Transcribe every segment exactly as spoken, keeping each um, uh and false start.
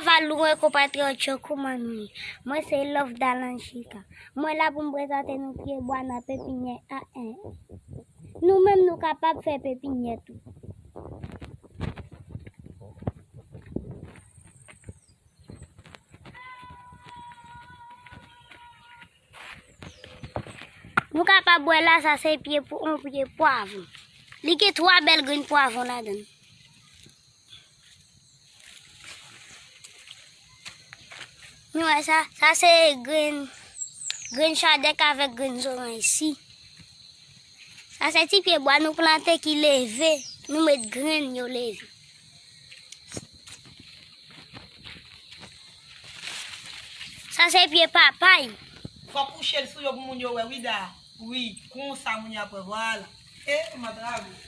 Val ou wè konpatriyòt yo kouman nou ye. Mwen se Love Dalanchika. Mwen la pou m prezante nou pye bwa nan pepinyè a en. Nou menm nou kapab fè pepinyè tou. Nou kapab wè la, sa se pye pou yon pye pwavwon. Li gen twa bèl grenn pwavwon ladan l. Nou wè sa, sa se grenn, grenn chadèk avèk grenn zoranj si. Sa se ti pye bwa nou plante ki leve, nou met grenn yo leve. Sa se pye papay. Fò kouche l sou yo pou moun yo wè, wi da. Wi, konsa moun yo ap wè, vwala. E, m ap rale.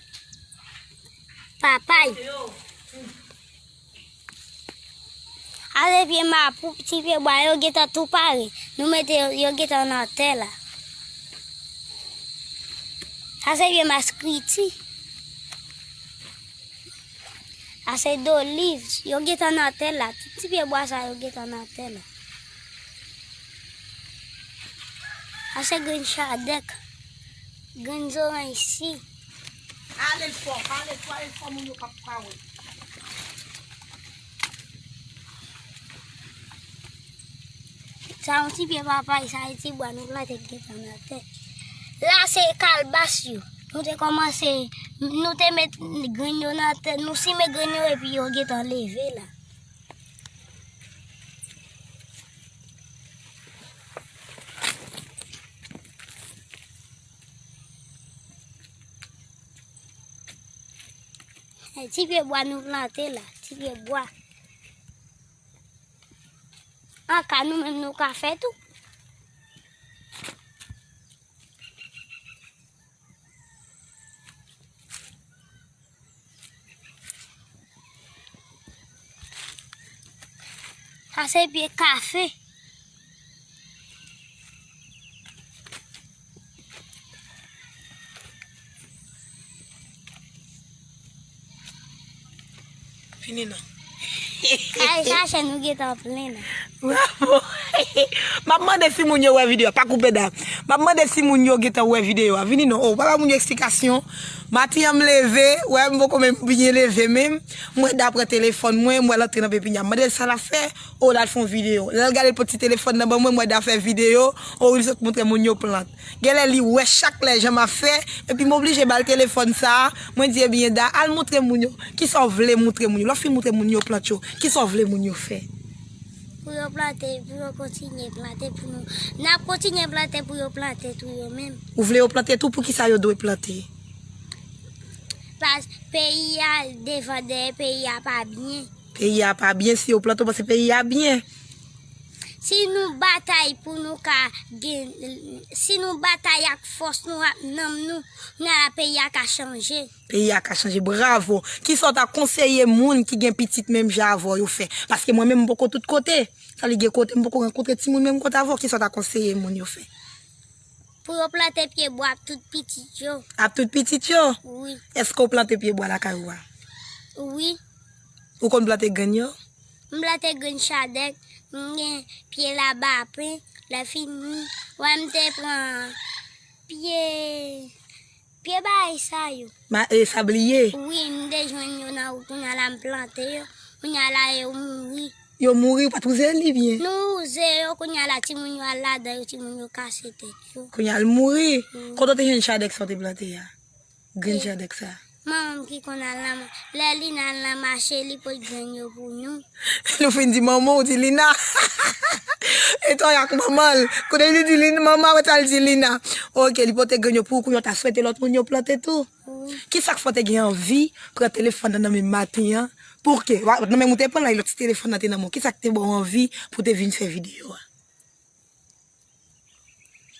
Papay. Yo. Sa se pye mapou, ti pye bwa, yo gentan tou pare. Nou mete yo, yo gentan nan tè la. Sa se pye maskriti. Sa se doliv, yo gentan nan tè la. Tout ti pye bwa sa yo gentan nan tè la. Sa se grenn chadèk, grenn zoranj si. Ale l fò, ale l fò, ale l fò, moun yo p ap ka wè. Sa yon ti pye papay, sa yon ti bwa nou plante ki gentan nan tè. La se kalbas yo. Nou te kòmanse, nou te met grenn yo nan tè, nou simen grenn yo epi yo gentan leve la. E ti pye bwa nou plante la, ti pye bwa. An ka nou menm nou ka fè tou. Sa se pye kafe. Fini non. Kay chache nou gentan plen non. Bravo. M ap mande si moun yo wè videyo a, pa koupe da. M ap mande si moun yo gentan wè videyo a. Vini non. Oh, pa ba moun yo eksplikasyon. Maten an m leve, wè m poko menm byen leve menm. M wè da pran telefòn mwen, m wè l antre nan pepinya. M mande l sa l ap fè. Oh, l al fè yon videyo. Lè l gade l pran ti telefòn nan ban mwen, m wè da fè videyo. Oh, wi, li sot montre moun yo plant. Genlè li wè chak lè jan m ap fè, epi m oblije ba l telefòn sa a. Mwen di, ebyen, da, al montre moun yo. Kisa w vle montre moun yo? Lè w fin montre moun yo plant yo, kisa w vle moun yo fè? Pou yo plante, pou yo kontinye plante pou nou. N ap kontinye plante pou yo plante tou yo menm. Ou vle yo plante tou? Poukisa yo dwe plante? Pas peyi a devan dèyè, peyi a pa byen. Peyi a pa byen, si yo plante, w panse peyi a byen? Si nou batay pou nou ka gen, si nou batay ak fòs nou, ak nanm nou, kounye a la peyi a ka chanje. Peyi a ka chanje, bravo. Kisa w ta konseye moun ki gen pitit menm jan avè w yo fè? Paske mwen menm m poko tout kote. Sa li gen kote m poko rankontre timoun menm kot avè w. Kisa w ta konseye moun yo fè? Pou yo plante pye bwa ap tout pitit yo. Ap tout pitit yo? Wi. Èske w plante pye bwa lakay ou a? Wi. Ou konn plante grenn yo? M plante grenn chadèk, m gen pye labapen, lè fini, wè m te pran pye, pye bagay sa yo. Ma, e, sabliye? Wi, m te jwenn yo nan wout, kounye a la m plante yo, kounye a la yo mouri. Yo mouri, ou pa t wouze li byen? Nou wouze yo, kounye a la timoun yo al ladan yo, timoun yo kase tèt yo. Kounye a l mouri? Wi. Kote w te jwenn chadèk sa w te plante a? Grenn chadèk sa. Manman m ki konn al nan ma-, lè Lina al nan mache, li pot grenn yo pou nou. Lè w fin di manman w, ou di Lina. E twa y ak manman l. Kote li di Lina, manman w, sa l di Lina. Oke, li pote grenn yo pou ou, kounye a w ta swete lòt moun yo plante tou. Wi. Kisa k fè w te gen anvi pran telefòn nan nan men maten an? Pouki? Wa-, nan men m ou te pran l, lòt ti telefòn nan te nan men w. Kisa k te ba w anvi pou w te vin fè videyo a?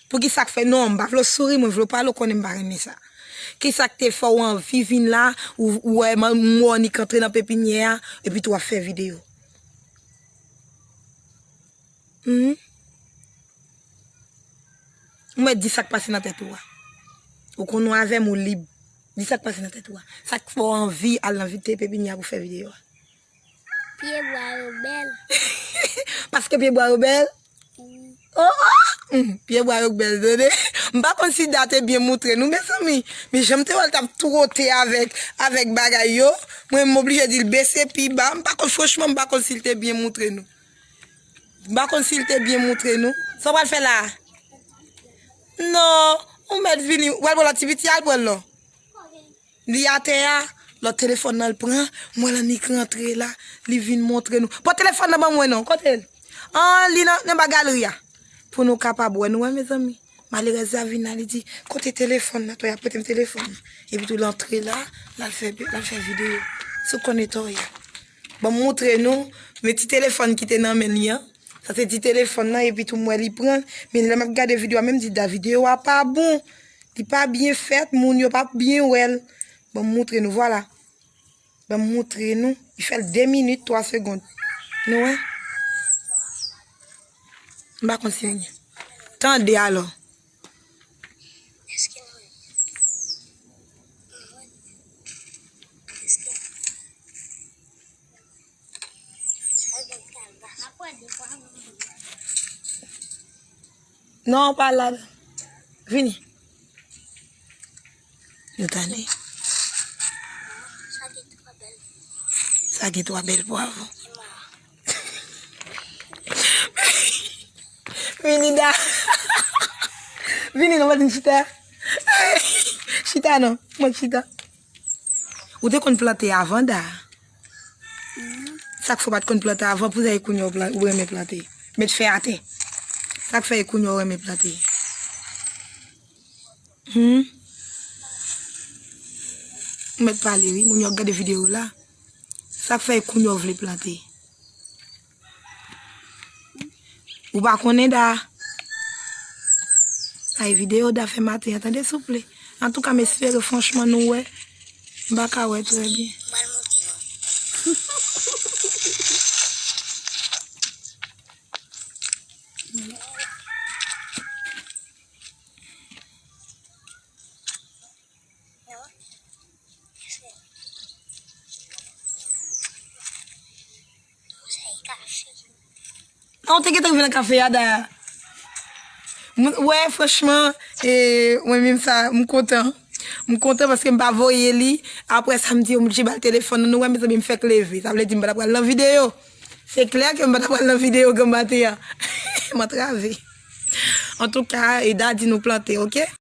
Poukisa k fè, non, m pa vle w souri, mwen vle w pale, w konnen m pa renmen sa. Kisa k te fè w anvi vin la, ou, ou wè m, m wè w annik antre nan pepinyè a, epi tou w ap fè videyo? Hmm? Mwen di sa k pase nan tèt ou a. Ou konn ou avè m, ou lib. Di sa k pase nan tèt ou a. Sa k fè w anvi al nan vite pepinyè a pou fè videyo a? Pyebwa yo bèl. Paske pyebwa yo bèl? Wi. Oh, oh! Hmm, pyebwa yo bèl, tande. M pa konn si Da te byen moutre nou, mezanmi. Men jan m te wè l t ap twote avèk, avèk bagay yo, mwen m oblije di l bese pi ba. M pa konn, franchman, m pa konn si l te byen moutre nou. M pa konn si l te byen moutre nou. Sa w pral fè la a? Non, ou mèt vini. W al pran lòt ti piti, al pran l non. Li atè a, lòt telefòn nan l pran, m wè l annik rantre la, li vin montre nou. Pran telefòn nan ban mwen non, kote l? An, li nan, nan ba galri a. Pou nou kapab wè, nou wè, mezanmi. Malerèz la vin la, li di, kote telefòn nan? Tò, y ap prete m telefòn nan. Epi tou, l antre la, l al fè, l al fè videyo. Si w konnen tò, y a. Ban m moutre nou, men ti telefòn ki te nan men li an. Sa se ti telefòn nan, epi tou, m wè li pran l. Men lè m ap gade videyo a, menm di, Da, videyo a pa bon. Li pa byen fèt, moun yo pa byen wè l. Ban m moutre nou, vwala. Ban m moutre nou. Li fè l de minit, twa segonn. Nou wè? M pa konn si anyen. Tande alò. Non, pa la. Vini. Nou tande. Sa gen twa bèl pwav. Vini, Da. Vini, non, pa di chita. Chita, non. Mwen chita. Ou te konn plante avan, Da? Sa k fè w pa t konn plante avan, pou sa e kounye a w plan-, ou renmen plante? Met fè atè. Sa k fè e kounye a w renmen plante? Hmm? Ou mèt pale, wi. Moun yo ap gade videyo la. Sa k fè e kounye a w vle plante? Ou pa konnen, Da? Ay, videyo Da fè maten an, tande, souple. Antouka, m espere, franchman, nou wè. M pa ka wè trè byen. An, ou te gentan rive nan kafe a, Da? Mwen, wè, franchman, e, mwen menm sa, m kontan. M kontan paske m pa voye li. Apre sa, m di, yo, m oblije ba l telefòn nan. Nou wè, mezanmi, m fèk leve. Sa vle di, m pa t ap pral nan videyo. Se klè ke m pa t ap pral nan videyo granm maten an. M antrave. Antouka, e Da di nou plante, oke?